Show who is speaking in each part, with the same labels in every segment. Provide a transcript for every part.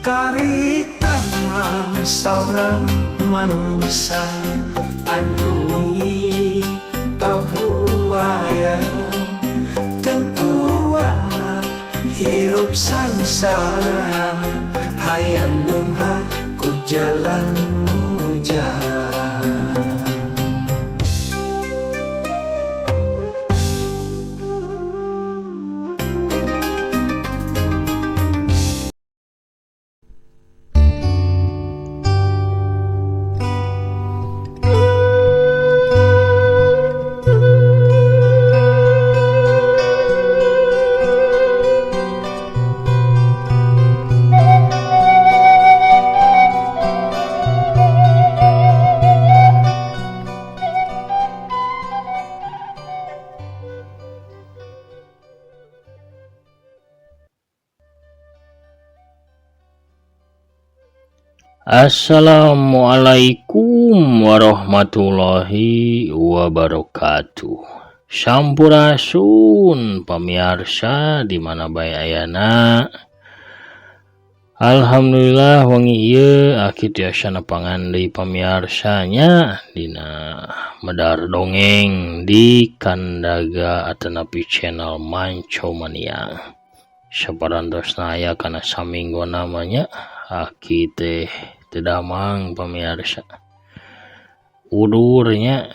Speaker 1: Karitan mah saurang manungsa anu pabuaya tentuana hirup sangsara hayang beunghar ku jalan nu jahat.
Speaker 2: Assalamualaikum warahmatullahi wabarakatuh. Sampurasun pamiarsa di mana bae ayana. Alhamdulillah wengi ieu aki tiasa nepangan deui pamiarsanya dina medar dongeng di Kandaga atanapi channel Manco Mania. Saparantosna aya kana saminggu namanya aki teh teu damang pamiarsa. Udurnya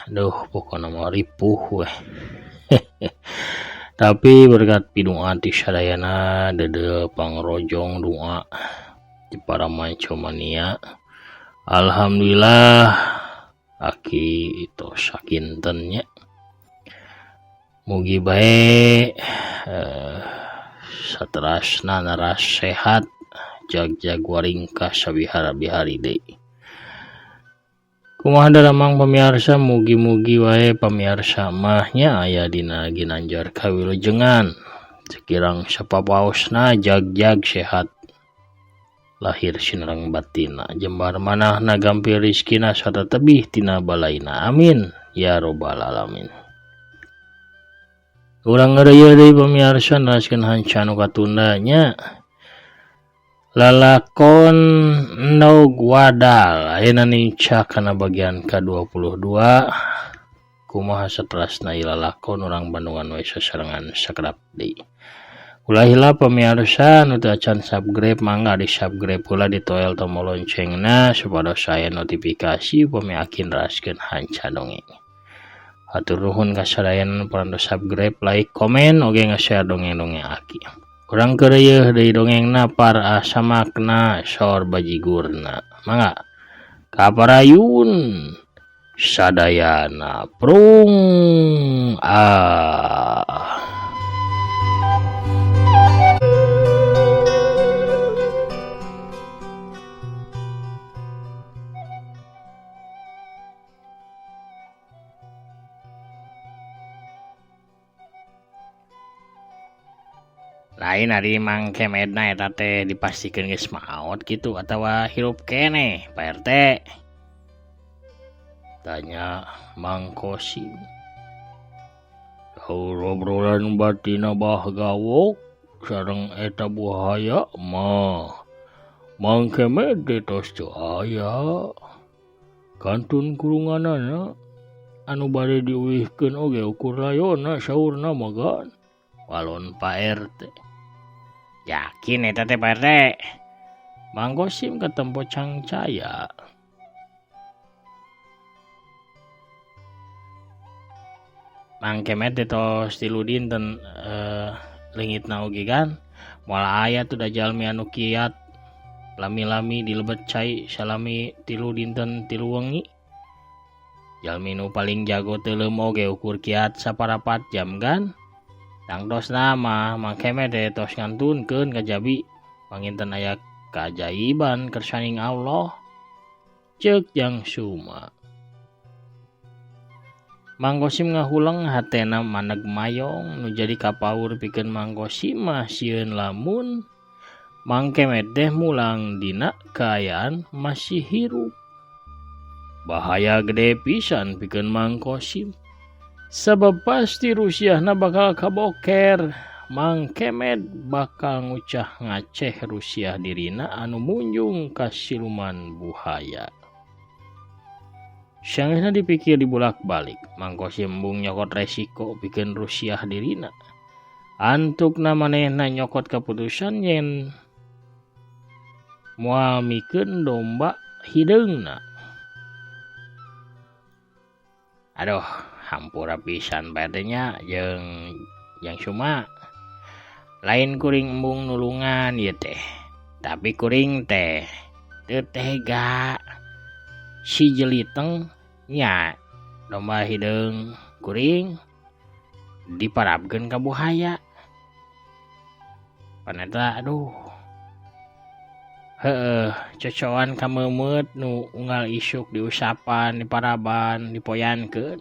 Speaker 2: duh pokona mah ripuh weh. Tapi berkat pidu'a ti sadayana deudeuh pangrojong doa ti para Manco Mania. Alhamdulillah aki tos sakinten nya. Mugi bae saterasna naras sehat jag-jag waringkah sabihara-bihari deui. Kumaha daramang pamiarsa, mugi-mugi wae pamiarsa mah nya aya dina ginanjar kawilujengan sekirang sapapaosna jag-jag sehat lahir sinareng batinna jembar manahna gampil rizkina sarta tebih tina balaina, amin ya robbal alamin. Urang ngareuyeun deui pamiarsa neraskeun hanca nu katunda nya. Lalakon Endog Wadal ayeuna nincak kana bagian ka-22. Kumaha saterasna ieu lalakon, urang Bandungan we sasarengan sakedap deui. Ulah hilap pamiarsa nu teu acan subscribe, mangga di subscribe heula, ditoel tombol loncengna supados aya notifikasi upami aki neraskeun hanca dongeng. Hatur nuhun ka sadayana nu parantos subscribe, like, komen, oge nge-share dongeng-dongeng aki. Urang keureuyeun deui dongengna par asa makna sor bajigurna. Mangga kaparayun sadayana prung ah. Lain ari Mang Kemedna eta teh dipastikeun geus maot kitu atawa hirup keneh, Pak RT? Tanya Mang Kosim. Saur obrolan batin Abah Gawok sareng eta buhaya mah Mang Kemed teh tos teu aya. Kantun kurunganana anu bade diuihkeun oge ukur layonna saurna mah gan. Walon Pak RT. Yakin eta teh Pak RT? Mang Kosim katempo cangcaya. Mang Kemet teh tos 3 dinten leungitna oge kan. Moal aya tuh da jalmi anu kiat lami-lami dilebet cai salami 3 dinten 3 wengi. Jalmi nu paling jago teuleum oge ukur kiat saparapat jam kan. Tangtosna mah Mang Kemet teh tos ngantunkeun kajabi panginten aya keajaiban kersaning Allah. Ceuk Jang Suma. Mang Kosim ngahuleng hatena maneg mayong nu jadi kapaur pikeun Mang Kosim mah sieun lamun Mang Kemet teh mulang dina kaayaan masih hirup. Bahaya gede pisan pikeun Mang Kosim. Sabab pasti rusiahna bakal kaboker. Mang Kemed bakal ngucah ngaceh Rusiah dirina anu munjung ka siluman buhaya. Sangeusna dipikir dibulak-balik, Mang Kosim embung nyokot resiko pikeun Rusiah dirina. Antukna manehna nyokot keputusan yen moal mikeun domba hideungna. Aduh, hampura pisan bae teh nya jeung Jang Suma. Lain kuring embung nulungan ieu teh, tapi kuring teh teu tega. Si jeliteng nya domba hideung kuring diparabkeun ka buhaya. Pan eta aduh. Heueuh, cocoan ka meumeut nu unggal isuk diusapan, diparaban, dipoyankeun.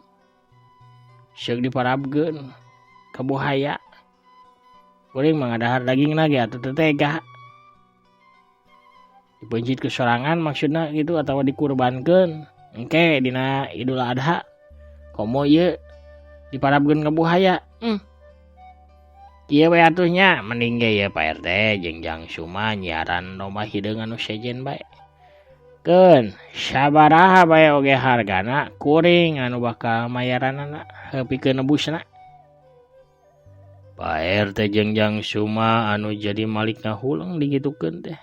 Speaker 2: Seuk diparabkeun ka buhaya. Kuring mah ngadahar dagingna ge atuh teu tega. Dipencit ke sorangan maksudna gitu atawa dikurbankeun engke dina Idul Adha komo ieu diparabkeun ka buhaya. Kieu we atuh nya mending ge ieu Pak RT jeung Jang Suma nyiaran domba hideung anu sejen bae. Keun sabaraha bae oge hargana kuring anu bakal mayaranana heuh pikeun nebusna. Pak RT jeung Jang Suma anu jadi malik ngahuleng digitukeun teh.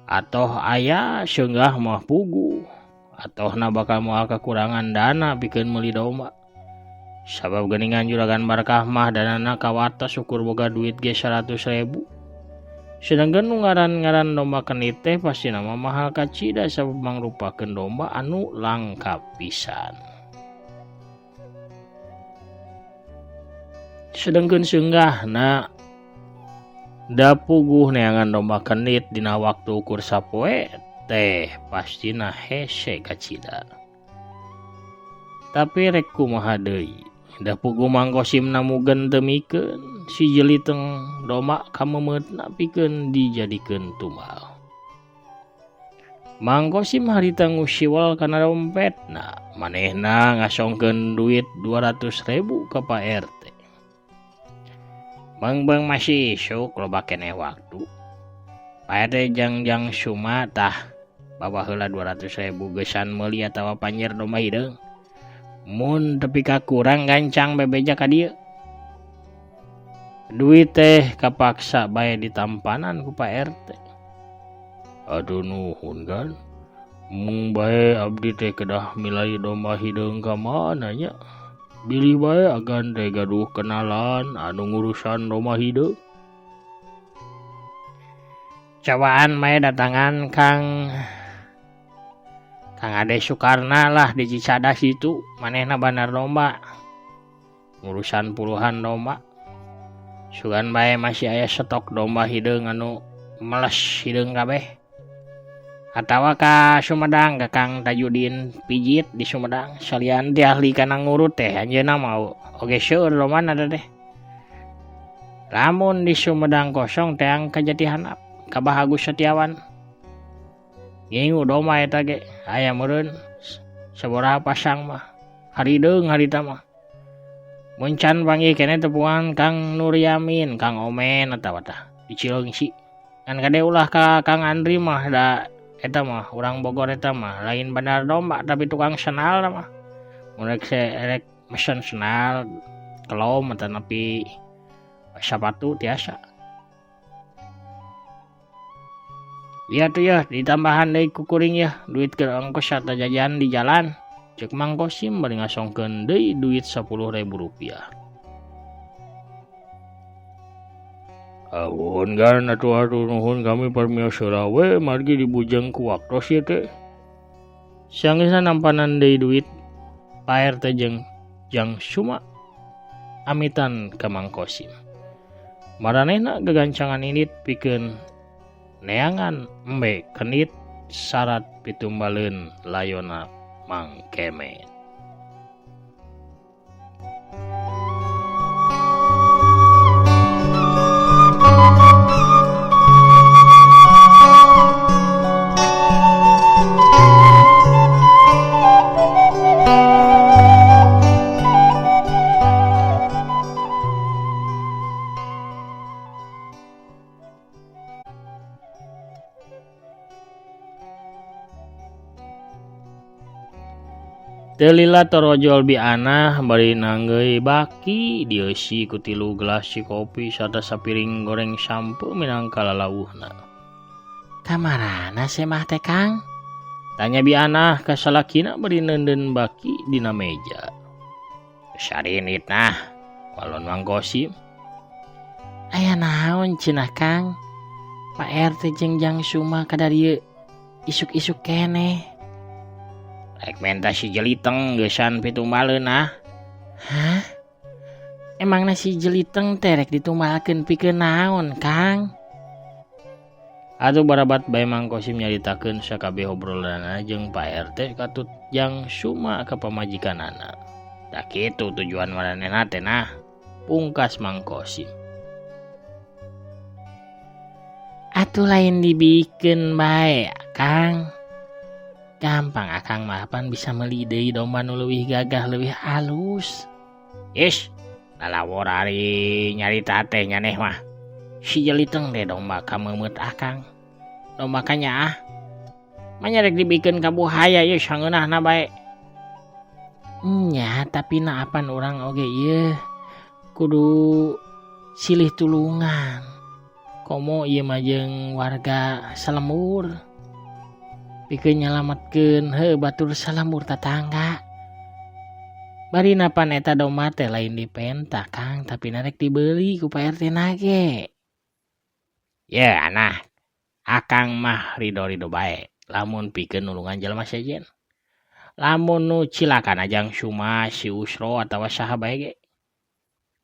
Speaker 2: Atoh aya seunggah mah puguh. Atohna bakal moal kakurangan dana pikeun meuli domba. Sabab geuningan juragan Barkah mah danana kawatos ukur boga duit ge 100.000. Sedangkan nu ngaran-ngaran domba kenit teh pastina mah mahal kacida sabab mangrupakeun domba anu langka pisan. Sedangkeun seunggahna da puguh neangan domba kenit dina waktu ukur sapoe teh pastina hese kacida. Tapi rek kumaha deui, da puguh Mang Kosim namugeun teu mikeun si jeliteng domba kameumeutna pikeun dijadikeun tumbal. Mang Kosim harita ngusiwel kana dompetna, manehna ngasongkeun duit 200.000 ka Pak RT. Bang-bang masih isuk loba keneh waktu. Pak RT jeung Jang Suma tah bawa heula 200.000 geusan meuli atawa panjer domba hideung. Mun tepi ka kurang gancang bebeja ka dieu. Duit teh kapaksa bae ditampanan ku Pak RT. Aduh nuhun kan. Mung bae abdi teh kedah milai domba hideung ka mana nya. Bilih bae agan teh gaduh kenalan anu ngurusan domba hideung. Cobaan bae datangan Kang Ade Sukarna lah di Cicadas itu, manehna bandar domba. Ngurusan puluhan domba. Sugan bae masih aya stok domba hideung anu meles hideung kabeh. Atawa ka Sumedang ka Kang Tajudin Pijit di Sumedang salian ti ahli kana ngurut teh anjeunna mau oge seueur domana teh. Lamun di Sumedang kosong teang ka Jati Handap ka Bah Agus Setiawan. Ngingu domba eta ge aya meureun sabaraha pasang mah harideung harita mah. Mun can panggih keneh tepungan Kang Nur Yamin, Kang Omen atawa tah di Cileungsi. Ngan kade ulah ka Kang Andri mah da eta mah urang Bogor eta mah lain bandar domba tapi tukang senal mah. Mun rek rek mesen senal kelom atanapi sapatu tiasa. Iya tuh ya ditambahan deui ku kuring ya duit keur ongkos sarta jajan di jalan. Cek Mang Kosim bari ngasongkeun deui duit 10.000 rupiah. Awon gan atuh atuh nuhun kami parmios heula we margi dibujeng ku waktos ieu teh. Sangeusna nampanan deui duit Pak RT jeung Jang Suma amitan ka Mang Kosim. Maranehna gagancangan indit pikeun neangan embe kenit syarat pitumbaleun layona Mang Kemet. Teu lila torojol Bi Anah bari nanggeuy baki dieusi ku 3 gelas cikopi sarta sapiring goreng sampeu minangka lalawuhna. Kamarana semah teh Kang? Tanya Bi Anah ka salakina bari neundeun baki dina meja. Sarinit nah, walon Mang Kosim. Aya naon cenah Kang? Pak RT jeung Jang Suma ka darieu isuk-isuk keneh. Rek menta si Jeliteng geusan pitumbaleun ah. Hah? Emangna si Jeliteng teh rek ditumbalkeun pikeun naon, Kang? Atuh barabat bae Mang Kosim nyaritakeun sakabeh obrolanna jeung Pak RT katut Jang Suma ka pamajikanana. Tah kitu tujuan maranehna teh nah, pungkas Mang Kosim. Atuh lain dibikeun bae, Kang. Gampang akang mah pan bisa meuli deui domba nu leuwih gagah leuwih alus. Ish, lalawor ari nyarita teh nyaneh mah. Si Jeliteng teh domba kameumeut akang. Domba kanyaah. Manya rek dibikeun ka buhaya ieu sangeunahna bae. Nya, tapi na apan urang oge ieu kudu silih tulungan. Komo ieu mah jeung warga salembur. Pikeun nyalametkeun heuh batur salembur tatangga. Bari napan eta domba teh lain dipenta Kang, tapi narek dibeli ku Pak RT na ge. Ye anah, akang mah rido-rido bae lamun pikeun nulungan jelema sejen. Lamun nu cilakana Jang Suma, si Usro atawa saha bae ge.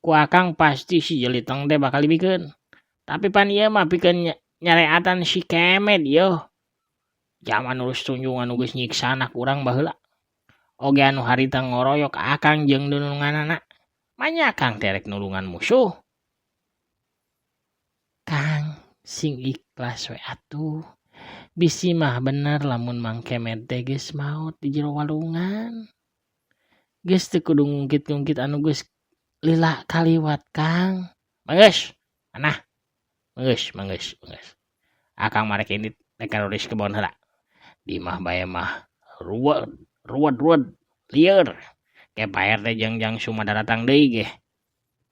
Speaker 2: Ku akang pasti si Jeliteng teh bakal dibikeun. Tapi pan ieu mah pikeun nyareatan si Kemed yeuh. Zaman urus tunjungan nu geus nyiksa anak urang baheula. Oge anu harita ngoroyok akang jeung dununganana. Manya akang teh rek nulungan musuh. Kang, sing ikhlas we atuh. Bisi mah bener lamun Mang Kemed teh geus maot di jero walungan. Geus teu kudu ngungkit-ngungkit anu geus lila kaliwat Kang. Manggeus, anah. Manggeus, manggeus, manggeus. Akang mah rek indit rek karulis kebon heula. Di mah bae mah ruwet, ruwet, ruwet, lieur. Ke Pak RT jeung Jang Suma daratang deui ge.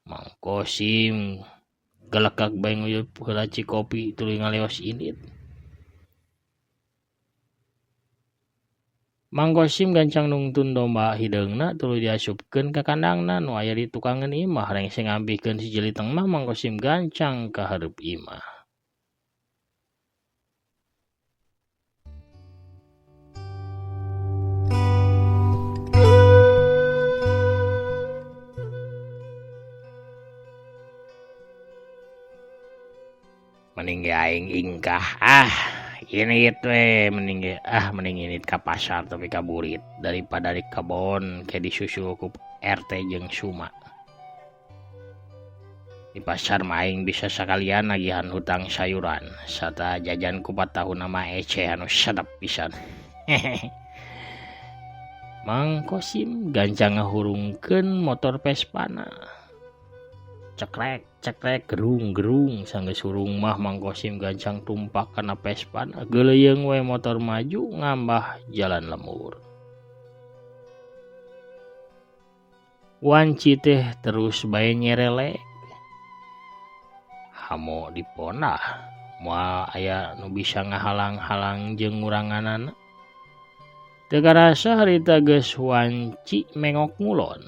Speaker 2: Mang Kosim gelekak bae nguyup heula cikopi tuluy ngaleos indit. Mang Kosim gancang nungtun domba hideungna tuluy diasupkeun ka kandangna nu aya di tukangeun imah. Rengse ngampihkeun si Jeliteng mah Mang Kosim gancang ka hareup imah. Mending ge aing ingkah ah ini we mending ge ah mending ini ka pasar tapi ka burit daripada di kebon ke disusul ku RT jeung Suma. Di pasar mah aing bisa sakalian nagihan hutang sayuran sarta jajan ku 4 tahun nama ece anu sedep pisan. Mang Kosim gancang ngahurungkeun motor Vespana. Cekrek cekrek gerung-gerung sanggeus hurung mah Mang Kosim gancang tumpak kana Vespana. Geuleuyeung we motor maju ngambah jalan lembur. Wanci teh terus bae nyerelek. Hamo diponah moal aya nu bisa ngahalang-halang jeung nguranganana. Teu karasa harita geus wanci mengok ngulon.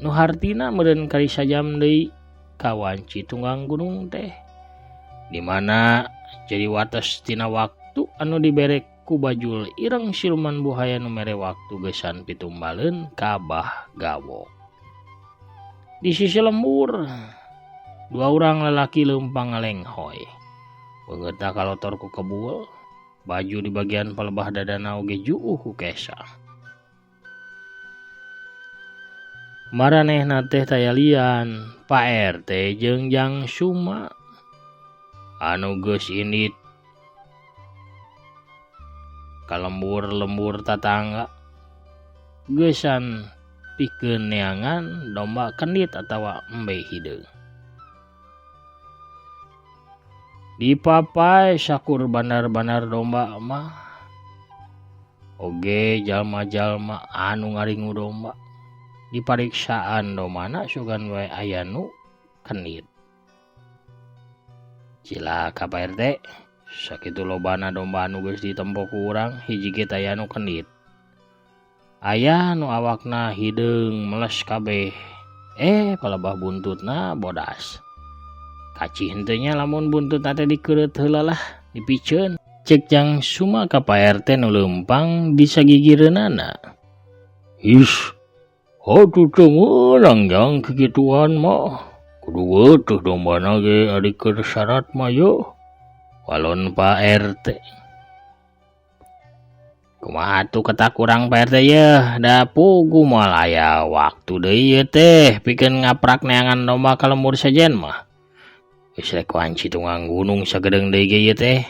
Speaker 2: Nu hartina meureun kali sajam deui ka wanci tunggang gunung teh. Di mana jadi wates tina waktu anu dibere ku bajul ireng siluman buhaya nu mere waktu geusan pitumbaleun ka Bah Gawok. Di sisi lembur, dua orang lelaki leumpang ngalenghoy. Beungeutna kalotor ku kebul, baju di bagian palebah dadana oge juuh ku kesa. Maranehna teh tayalian Pak RT jeung Jang Suma anu geus indit ka lembur-lembur tatangga geusan pikeun neangan domba kendit atawa embe hideung. Dipapai sakur bandar-bandar domba mah Oge jalma-jalma anu ngaringu domba dipariksaan dombana sugan wae aya nu kenit. Cilaka Pak RT, sakitu lobana domba anu geus ditempo ku urang hiji ge taya nu kenit. Aya nu awakna hideung meles kabeh. Palebah buntutna bodas. Kacih henteu nya lamun buntutna teh dikeureut heula lah, dipiceun. Cek Jang Suma ka Pak RT nu leumpang disagigireunana.
Speaker 3: Is, atuh teu meunang jang kikituan mah. Kudu weutuh dombana ge ari keur syarat mah yeuh.
Speaker 2: Walon Pak RT. Kumaha atuh ketak urang Pak RT yeuh, da puguh moal aya waktu deui ieu teh pikeun ngaprak neangan domba ka lembur sejen mah. Geus rek wanci tunggang gunung sagedeung deui ge ieu teh.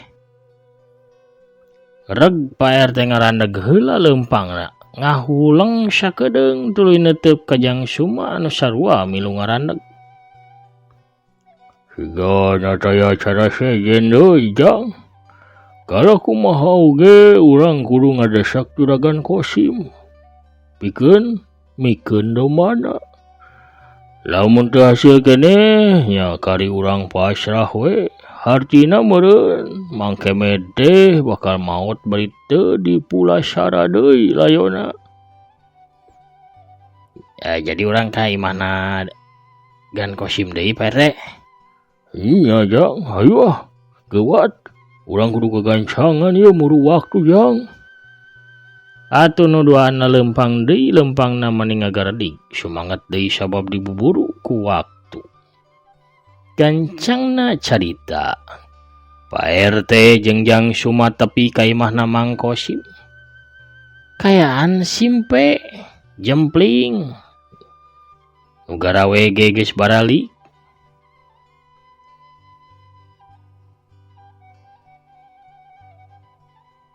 Speaker 2: Reg Pak RT ngarandeg heula leumpangna, ngahuleng sakedeung tuluy neuteup ka Jang Suma anu sarua milu ngarandeg.
Speaker 3: Siga nya taya cara sejen deui jang. Kalah kumaha oge urang kudu ngadesak Juragan Kosim. Pikeun mikeun dombana. Lamun teu hasil keneh nya kari urang pasrah we. Hartina meureun Mang Kemed teh bakal maot bari teu dipulasara deui layona.
Speaker 2: Ya, jadi urang ka imahna Gan Kosim deui Pak RT.
Speaker 3: Iya jang, hayu ah. Geuwat. Urang kudu gagancangan ieu muru waktu jang.
Speaker 2: Atuh nu duana leumpang deui leumpangna mani ngagaredig, sumanget deui sabab dibuburu ku waktu. Gancangna carita. Pak RT jeung Jang Suma tepi ka imahna Mang Kosim. Kayaan simpe jempling. Nu garawe ge geus barali.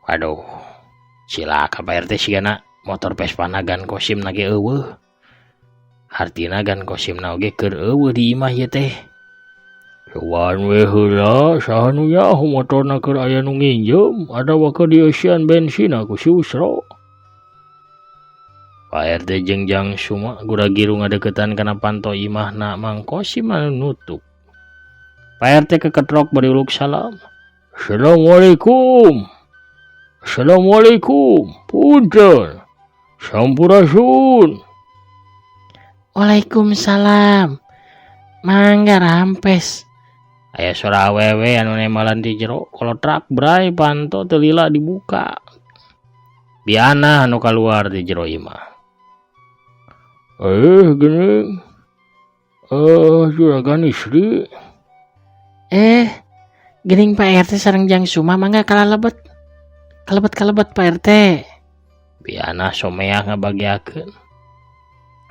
Speaker 2: Aduh, cilaka Pak RT sigana motor Vespana Gan Kosim na ge eueuh. Hartina Gan Kosim na oge keur eueuh di imah ieu teh.
Speaker 3: Sowan we heula saha nu nyaho motorna keur aya nu nginjem atawa keur dieusian bensin ku si Usro.
Speaker 2: Pak RT jeung Jang Suma gura-giru ngadeukeutan kana panto imahna Mang Kosim anu nutup. Pak RT keketrok bari uluk salam.
Speaker 3: Assalamualaikum. Assalamualaikum. Punten. Sampurasun.
Speaker 2: Waalaikumsalam. Mangga rampes. Aya suara awewe anu nemalan di jero kolotrak bray panto teu lila dibuka. Biana anu kaluar di jero imah.
Speaker 3: Geuning. Juragan istri.
Speaker 2: Geuning Pak RT sareng Jang Suma mangga kalalebet. Kalebet-kalebet Pak RT. Biana someah ngabagiakeun.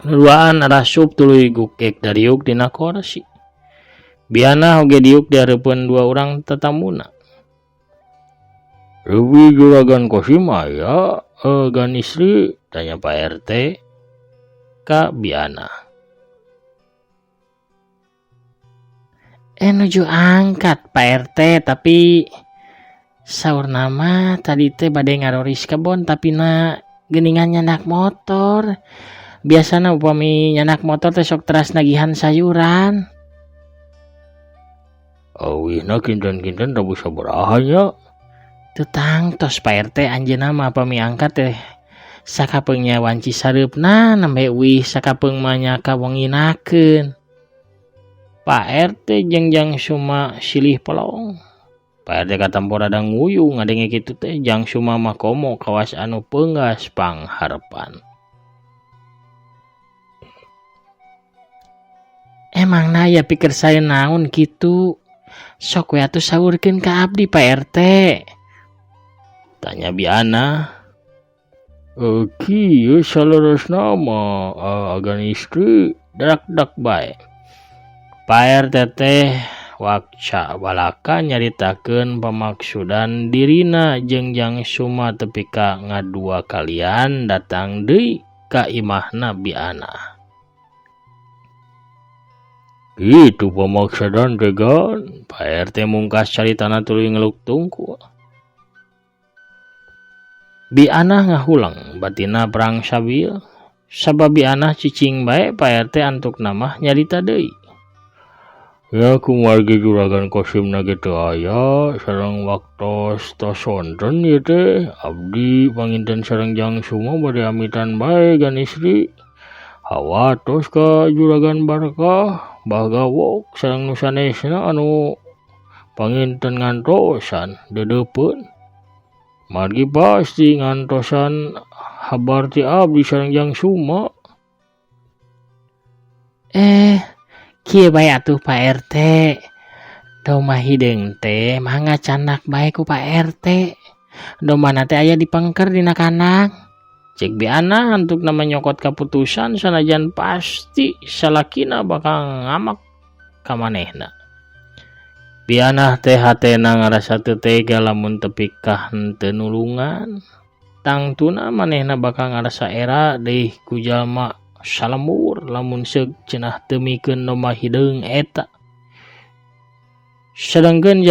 Speaker 2: Duaan arasup tuluy gukek dariuk dina korsi. Biana oge diuk di hareupeun dua urang tetamuna.
Speaker 3: Leuwih Juragan Kosim aya gan istri?
Speaker 2: Tanya Pak RT ka Biana. Nuju angkat Pak RT tapi saur nama tadi teh bade ngaroris kebon tapi na geuningan nyandak motor. Biasana upami nyandak motor teh sok teras nagihan sayuran.
Speaker 3: Awihna kinten-kinten tabu sabaraha nya.
Speaker 2: Teu tangtos Pak RT anjeunna mah upami angkat teh sakapeung nya wanci sareupna nembe uih sakapeung mah nya kawenginakeun. Pak RT jeung Jang Suma silih pelong. Pak RT katempo rada nguyu ngadenge kitu teh Jang Suma mah komo kawas anu peunggas pangharepan. Emang na ya pikir saya naon kitu. Sok we atuh saurkeun ka abdi Pak RT. Tanya Biana.
Speaker 3: Kieu saleresna mah agan istri
Speaker 2: dak-dak bae. Pak RT teh wakca balaka nyaritakeun pamaksudan dirina jeung Jang Suma tepi ka ngadua kalian datang deui ka imahna Biana.
Speaker 3: Gitu pamaksudan teh gan.
Speaker 2: Pak RT mungkas caritana tuluy ngeluk tungku. Bi Anah ngahulang batina perang sabil sabab Bi Anah cicing bae Pak RT antukna mah nyarita deui.
Speaker 3: Ya kumargi juragan Kosimna ge teu aya sareng waktos tos sonten ieu teh abdi panginten sareng Jang Suma bade amitan bae gan istri. Hawa tos ka juragan Barkah Bah Gawok sareng nu sanesna anu panginten ngantosan deudeupeun. Margi pasti ngantosan habar ti abdi sareng Jang Suma.
Speaker 2: Kieu bae atuh Pak RT. Domba hideung teh mangga candak bae ku Pak RT. Dombana teh aya di pengker dina kandang. Cek Bi Anah antukna mah nyokot kaputusan sanajan pasti salakina bakal ngamak ka manehna. Bi Anah teh hatena ngarasa teu tega lamun tepi ka henteu nulungan. Tangtuna manehna bakal ngarasa era deui ku jalma salembur lamun seug cenah teu mikeun domba hideung eta. Sedengkeun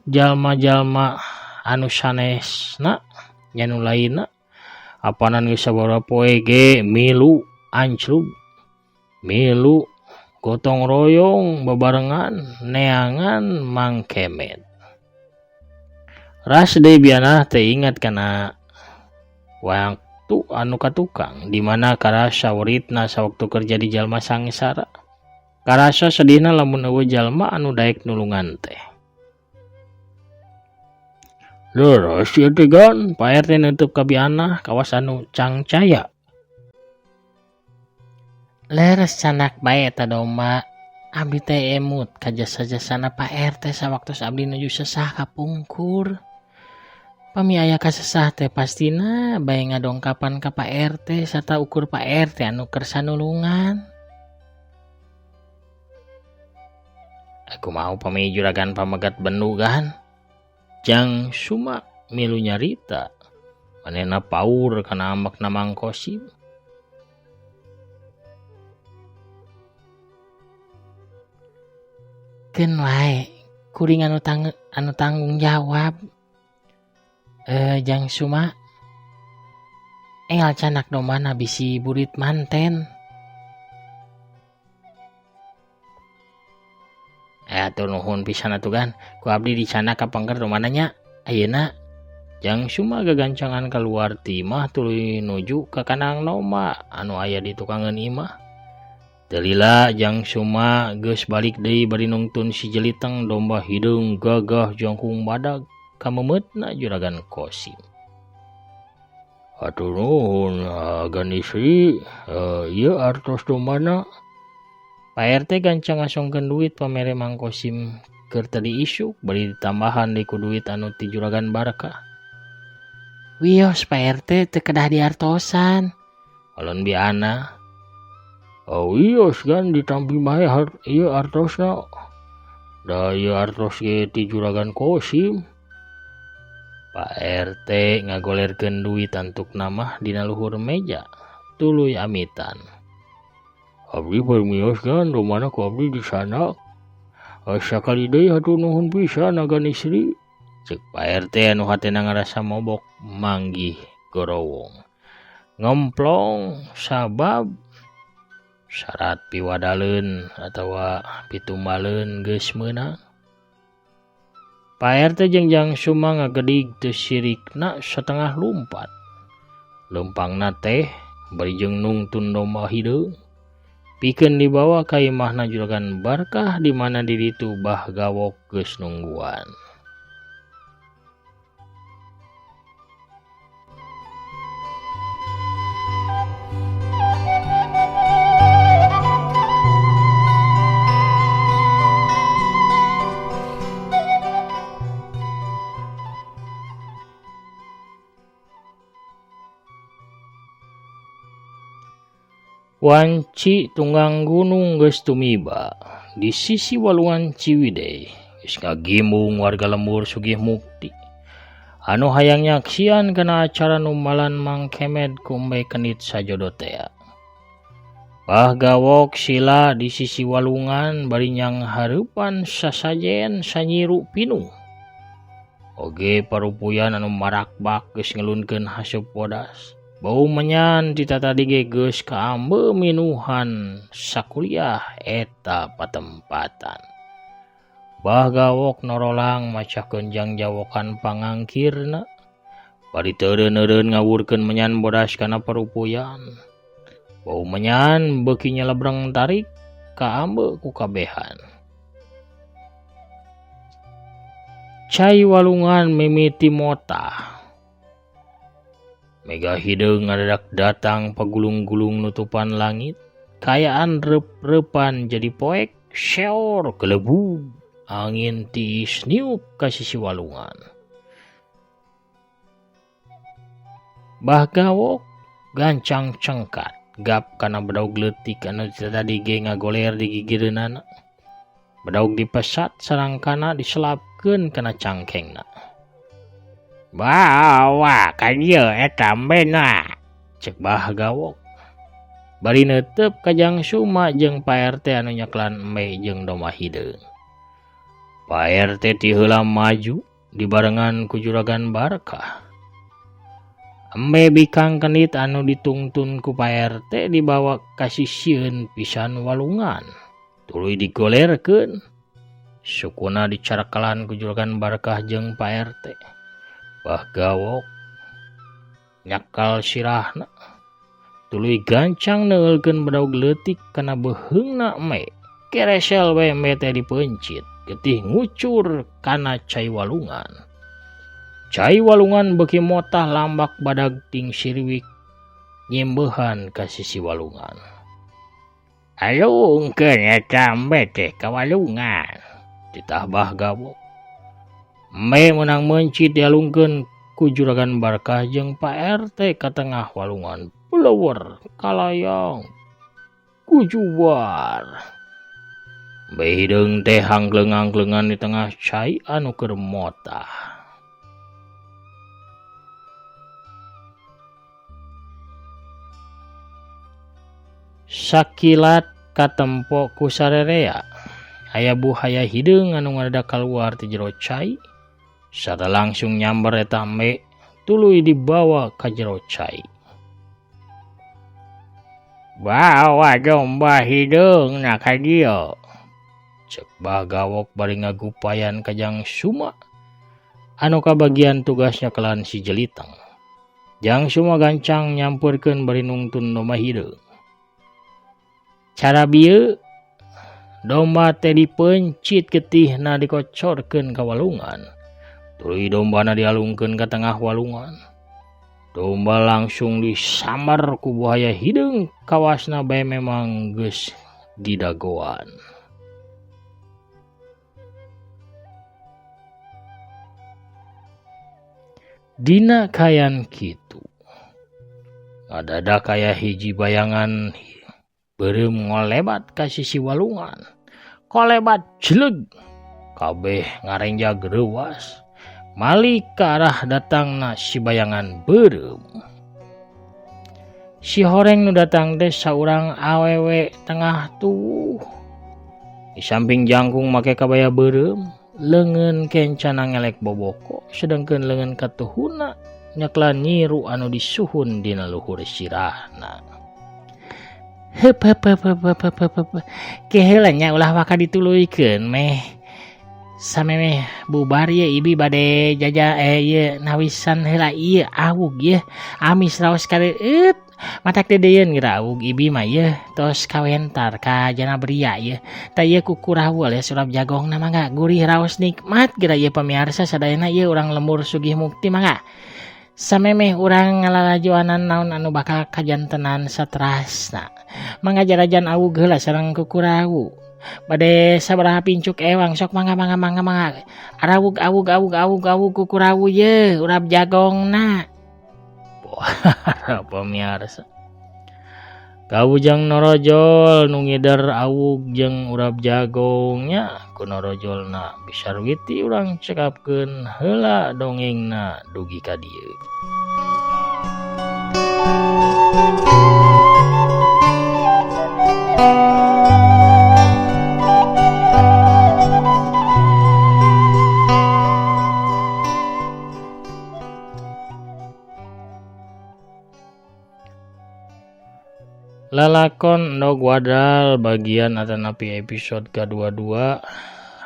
Speaker 2: jalma-jalma anu sanesna nya nu lainna apanan geus sabaraha poe ge milu anclub milu gotong royong bebarengan neangan Mang Kemet. Ras deui Bi Anah teh ingat kana waktu anu katukang di mana karasa weritna sawaktu kerja di jalma sangsara. Karasa sedihna lamun eueuh jalma anu daek nulungan teh.
Speaker 3: Leres ieu teh gan,
Speaker 2: Pak RT nutup ka Bi Anah kawas anu cangcaya. Leres canak bae eta domba. Abdi teh emut ka jasa-jasana Pak RT sawaktos abdi nuju sesah kapungkur. Pami aya kasesah teh pastina bae ngadongkapan ka Pak RT sarta ukur Pak RT anu kersa nulungan. Aku mau pami juragan pamegat bendugan. Jang Suma milu nyarita. Manehna paur kana ambekna Mang Kosim. Keun wae kuring anu tanggung jawab. Jang Suma enggal canak dombana bisi burit manten. Atur nuhun pisan atuh gan, ku abdi dicanak ka pengker dombana nya. Ayeuna Jang Suma gagancangan keluar ti imah tuluy nuju ka kandang domba anu aya di tukangeun imah. Teu lila Jang Suma geus balik deui bari nungtun si jeliteng domba hideung gagah jangkung badag kameumeutna juragan Kosim.
Speaker 3: Hatur nuhun gan istri, ieu artos dombana.
Speaker 2: Pak RT gancang ngasongkeun duit pamere Mang Kosim keur tadi isuk bari ditambahan deui ku duit anu ti juragan Barkah. Wios Pak RT teu kedah diartosan. Alon Bi Anah.
Speaker 3: Oh wios gan ditampi bae ieu artosna. Da ieu artos ge ti juragan Kosim.
Speaker 2: Pak RT ngagolerkeun duit antukna mah dina luhur meja tuluy amitan.
Speaker 3: Abdi permios gan domana ku abdi disanak. Sakali deui hatur nuhun pisan agan istri.
Speaker 2: Cek Pak RT anu hatena ngarasa mobok manggih gorowong. Ngemplong sabab syarat piwadaleun atawa pitumbaleun geus meunang. Pak RT jeung Jang Suma ngagedig teu sirikna satengah lumpat. Leumpangna teh bari jeung nungtun domba hideung. Pikeun dibawa ka imahna juragan Barkah di mana di ditu Bah Gawok geus nungguan. Wanci tunggang gunung geus tumiba di sisi walungan Ciwidey geus ngagimbung warga lembur Sugih Mukti anu hayang nyaksian kana acara numbalan Mang Kemed ku Embe Kenit sajodo tea. Bah Gawok sila di sisi walungan bari nyang hareupan sasajen sanyiru pinuh. Oge parupuyan anu marakbak geus ngelunkeun haseup bodas. Bau menyan ti tatadi ge geus kaambe minuhan sakuliah eta patempatan. Bah Gawok norolang macakeun jangjawokan pangangkirna. Bari teureun-eureun ngawurkeun menyan bodas kana parupuyan. Bau menyan beuki nyelebreng tarik kaambe ku kabehan. Cai walungan mimiti motah. Mega hideung ngadadak datang pagulung-gulung nutupan langit. Kayaan rep-repan jadi poek seor kelebug. Angin tiis niup ka sisi walungan. Bah Gawok gancang cengkat gap kana bedog leutik anu tadi ge ngagoler di gigireunana. Bedog dipesat sarangkana diselapkeun kana cangkengna. Bawa ka dieu eta embena, cek Bah Gawok. Bari neuteup ka Jang Suma jeung Pak RT anu nyeklan embe jeung domba hideung. Pak RT ti heula maju dibarengan ku Juragan Barkah. Embe bikang kenit anu ditungtun ku Pak RT dibawa ka sisieun pisan walungan. Tuluy digolerkeun. Sukuna dicarakalan ku Juragan Barkah jeung Pak RT. Bah Gawok nyakal sirahna. Tuluy gancang neuleulkeun bedog leutik kana beuheungna embe. Keresel we embe teh dipeuncit. Getih ngucur kana cai walungan. Cai walungan beuki motah lambak badag ting siriwik nyembeuhan ka sisi walungan. Alungkeun eta embe teh ka walungan, titah Bah Gawok. Embe meunang meuncit dialungkeun ku Juragan Barkah jeung Pak RT ka tengah walungan. Bleuwer kalayang kujubar. Embe hideung teh hanggleng-hanglengan di tengah cai anu keur motah. Sakilat katempo ku sarerea, aya buhaya hideung anu ngadadak kaluar ti jero cai. Sarta langsung nyamber eta embe tuluy dibawa ka jero cai. Bawa domba hideungna ka dieu, cek Bah Gawok bari ngagupayan ka Jang Suma anu kabagian tugasnya kelan si Jeliteng. Jang Suma gancang nyamperkeun bari nungtun domba hideung. Cara bieu domba teh dipeuncit getihna dikocorkeun ka walungan. Tuluy dombana dialungkeun ka tengah walungan. Domba langsung disambar ku buhaya hideung kawasna bae memang geus didagoan. Dina kayan kitu ngadadak aya hiji bayangan beureum ngolebat ka sisi walungan. Kolebat jleg kabeh ngarenjag reuwas. Malik ka arah datangna si bayangan beureum. Si horeng nu datang teh saurang awewe tengah tuwuh. Di samping jangkung make kabaya beureum, leungeun kencana ngelek boboko, sedengkeun leungeun katuhuna nyeklan nyiru anu disuhun dina luhur sirahna. Heup heup heup heup heup heup heup. Keheula nya ulah waka dituluykeun meh. Samemeh bubar ye ibi bade jaja ye nawisan heula ieu awug ye amis raos kareueut matak dedeyeun geura awug ibi mah ye tos kawentar ka jana beria ye tah ieu kukurawul ye surap jagongna mangga gurih raos nikmat geura ieu pamiarsa sadayana ieu urang lembur Sugih Mukti mangga samemeh urang ngalalajoanan naon anu bakal kajantenan saterasna mangga jarajan awug heula sareng kukurawu. Bade sabaraha pincuk ewang sok mangga mangga mangga mangga arawug awug awug awug awug kukurawu ye urap jagongna. Para pemirsa kabujang norojol nu ngider awug jeung urap jagongnya ku norojolna bisarwiti urang cekapkeun heula dongengna dugi ka dieu. Lalakon Endog Wadal bagian atanapi episode ka-22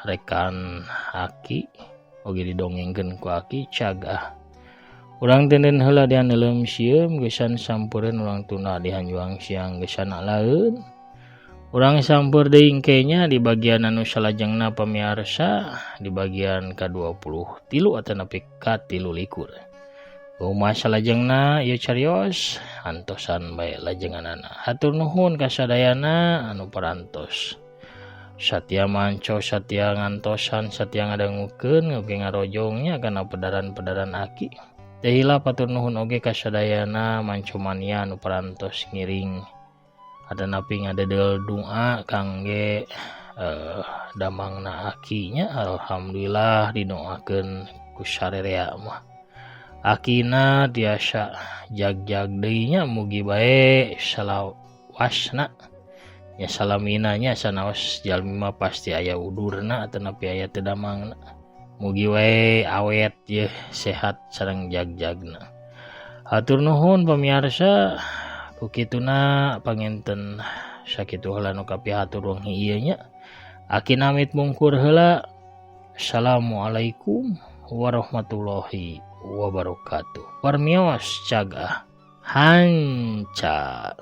Speaker 2: rekan Aki oge didongengkeun ku Aki cagah. Urang tenden heula dianeuleum sieum geusan sampereun urang tunda dihanjuang siang geusan laeun. Urang sampeur deui engke nya di bagian anu salajengna pamiarsa di bagian ka-23 atanapi ka-23. Kumaha salajengna ieu carios antosan bae lajenganana. Hatur nuhun kasadayana anu parantos. Satya manco, satya ngantosan, satya ngadangukeun oge ngarojongnya kana pedaran-pedaran Aki. Teu hilap hatur nuhun oge kasadayana manco mania anu parantos ngiring atanapi ngadedel doa kangge damangna Aki nya. Alhamdulillah didoakeun ku sarerea mah. Akina tiasa jag-jag deui nya, mugi bae salawasna nya salamina nya, sanaos jalmi mah pasti aya udurna atanapi aya teu damangna. Mugi wae awet yeuh sehat sareng jag-jagna. Hatur nuhun pamiarsa, ku kituna panginten sakitu heula nu kapihatur wengi ieu nya. Aki namit mungkur heula. Assalamualaikum warahmatullahi wabarakatuh. Permios cagah hanca.